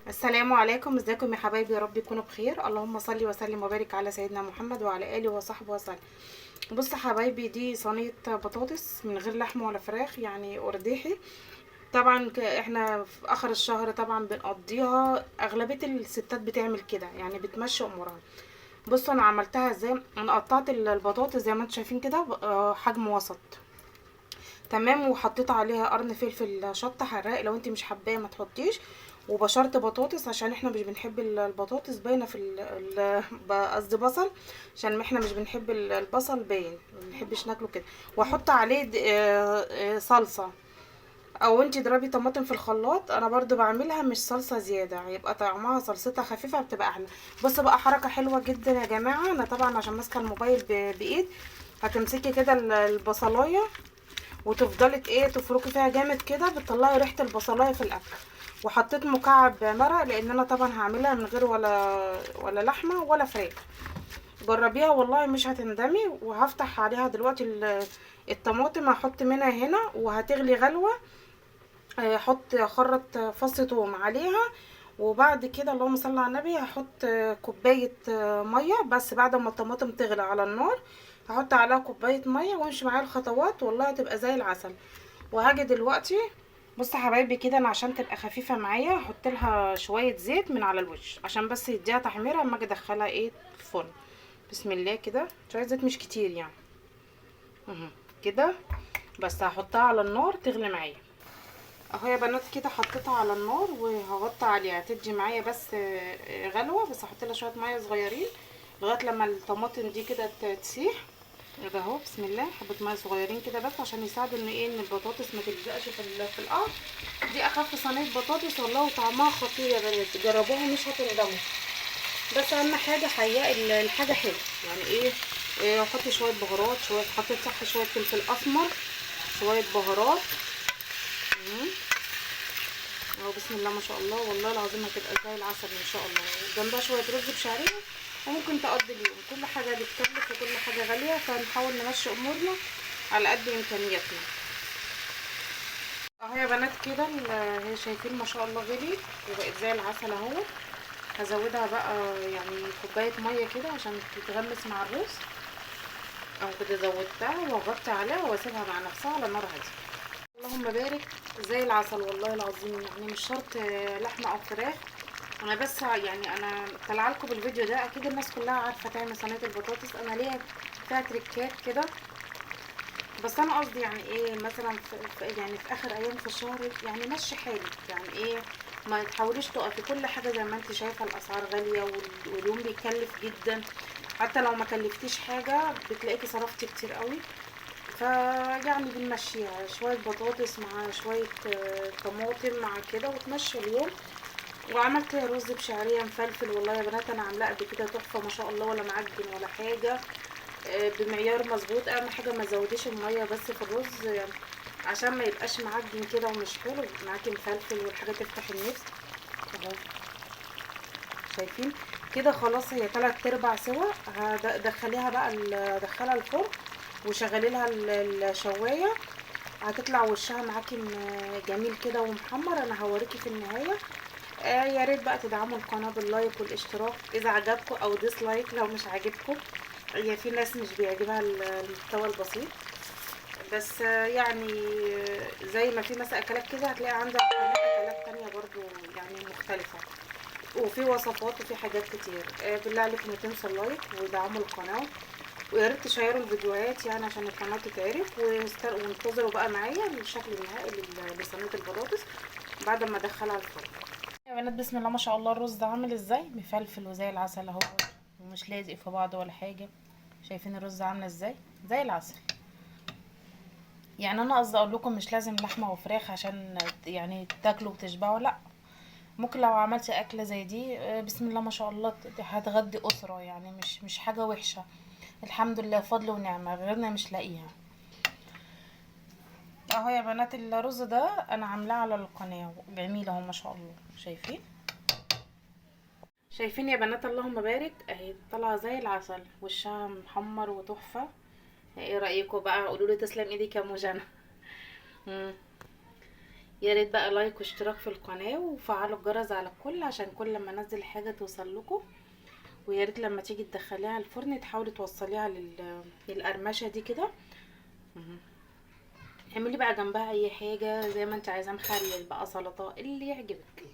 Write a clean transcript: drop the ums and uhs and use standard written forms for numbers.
السلام عليكم، ازيكم يا حبايبي؟ يا رب يكونوا بخير. اللهم صل وسلم وبارك على سيدنا محمد وعلى اله وصحبه وسلم. بصوا حبايبي، دي صينية بطاطس من غير لحمه ولا فراخ، يعني قرديحي. طبعا احنا في اخر الشهر طبعا بنقضيها، اغلبية الستات بتعمل كده، يعني بتمشي امورها. بصوا انا عملتها ازاي. انا قطعت البطاطس زي ما انتم شايفين كده، حجم وسط، تمام. وحطيت عليها قرن فلفل شطه حراق، لو انت مش حباه ما تحطيش. وبشرت بطاطس عشان احنا مش بنحب البطاطس باينة في قصدي بصل، عشان احنا مش بنحب البصل باين، ما بنحبش ناكله كده. واحط عليه صلصه، او انتي اضربي طماطم في الخلاط. انا برضو بعملها مش صلصه زيادة، يبقى طعمها صلصتها خفيفة، بتبقى احلى. بصوا بقى، حركة حلوة جدا يا جماعة. انا طبعا عشان ماسكه الموبايل بايد، هتمسكي كده البصلايه وتفضلي تفركي فيها جامد كده، بتطلعي ريحه البصلايه في الاكل. وحطيت مكعب مرق، لان انا طبعا هعملها من غير ولا لحمه ولا فراخ. جربيها والله مش هتندمي. وهفتح عليها دلوقتي الطماطم، هحط منها هنا وهتغلي غلوه. هحط خرط فص توم عليها، وبعد كده اللهم صل على النبي هحط كوباية مية بس. بعد ما الطماطم تغلي على النار هحط عليها كوباية مية، وامشي معايا الخطوات والله هتبقى زي العسل. وهاجي دلوقتي بصوا حبايبي كده، انا عشان تبقى خفيفة معايا هحط لها شوية زيت من على الوش، عشان بس يديها تحميره اما اجي ادخلها الفرن. بسم الله كده، شوية زيت مش كتير يعني كده بس. هحطها على النار تغلي معايا اهو يا بنات. كده حطيتها على النار وهغطي عليها، تدي معايا بس غلوه بس. هحط لها شوية مية صغيرين لغاية لما الطماطم دي كده تسيح كده اهو. بسم الله، حبه مية صغيرين كده بس عشان يساعدوا ان ان البطاطس ما تلزقش في القعر. دي اخف صينية بطاطس والله، وطعمها خطير يا بنات، جربوها مش هتندموا. بس اهم حاجة حقيقة الحاجة حلوة، يعني ايه، حطي شوية بهارات، شوية حطيت صح، شوية فلفل اسمر، شوية بهارات اهو. بسم الله ما شاء الله، والله العظيم هتبقى زي العسل ان شاء الله. جنبها شوية رز بشعريه، وممكن تقضي اليوم. كل حاجة بتكلف وكل حاجة غالية، فنحاول نمشي امورنا على قد امكانياتنا. اهو يا بنات كده، هي شايفين ما شاء الله غليت وبقت زي العسل اهو. هزودها بقى يعني كوباية مية كده عشان تتغمس مع الرز اهو. كده زودتها وغطي عليها واسيبها مع نفسها على نار هادية. اللهم بارك، زي العسل والله العظيم. يعني مش شرط لحمه او فراخ، انا بس يعني انا طالعه لكم بالفيديو ده، اكيد الناس كلها عارفه تعمل صينية البطاطس. انا ليا فيها تريكات كده، بس انا قصدي يعني ايه، مثلا يعني في اخر ايام في الشهر، يعني مشي حالك، يعني ايه، ما تحاوليش تقفي كل حاجة. زي ما انت شايفه الاسعار غالية واليوم بيكلف جدا، حتى لو ما كلفتيش حاجة بتلاقيكي صرفتي كتير قوي. فيعني بنمشيها شوية بطاطس مع شوية طماطم مع كده وتمشي اليوم. وعملت رز بشعريه مفلفل، والله يا بنات انا عاملاه قبل كده تحفة ما شاء الله، ولا معجن ولا حاجة، بمعيار مظبوط. اهم حاجة ما تزوديش المية بس في الرز، عشان ما يبقاش معجن كده ومش حلو، معاكي مفلفل والحاجة تفتح النفس اهو. شايفين كده خلاص، هي 3/4 سوا. دخليها بقى دخلها الفرن وشغلي لها الشوايه، هتطلع وشها معاكي جميل كده ومحمر. انا هوريكي في النهاية. يا ريت بقى تدعموا القناة بال like والاشتراك اذا عجبكم، او dislike لو مش عاجبكم. هي في ناس مش بيعجبها المحتوى البسيط، بس يعني زي ما في مثلا اكلات كده هتلاقي عندها اكلات تانية برضو يعني مختلفة، وفي وصفات وفي حاجات كتير. بالله عليكم ما تنسوا ال like ودعموا القناة، ويا ريت تشيروا الفيديوهات يعني عشان القناة تتعرف. وانتظروا بقى معايا الشكل النهائي لصينية البطاطس بعد ما ادخلها الفرن. يا بنات بسم الله ما شاء الله، الرز ده عامل ازاي، مفلفل وزي العسل اهو، ومش لازق في بعض ولا حاجة. شايفين الرز عامله ازاي، زي العسل. يعني انا قصدي اقول لكم مش لازم لحمه وفراخ عشان يعني تاكلوا وتشبعوا، لا، ممكن لو عملتي اكله زي دي، بسم الله ما شاء الله هتغدي اسره، يعني مش حاجة وحشة. الحمد لله فضل ونعمه، غيرنا مش لاقيها. اهو يا بنات الرز ده انا عاملاه على القناة، جميل اهو ما شاء الله. شايفين يا بنات اللهم بارك، اهي طالعه زي العسل، وشها محمر وتحفه. ايه رايكم بقى؟ قولوا لي تسلم ايدك يا ام جنى. يا ريت بقى like واشتراك في القناة وفعلوا الجرس على الكل عشان كل لما انزل حاجة توصل لكم. ويا ريت لما تيجي تدخليها الفرن تحاولي توصليها للقرمشه دي كده. اعملي بقى جنبها اي حاجة زي ما انت عايزه، مخلل بقى، سلطة، اللي يعجبك.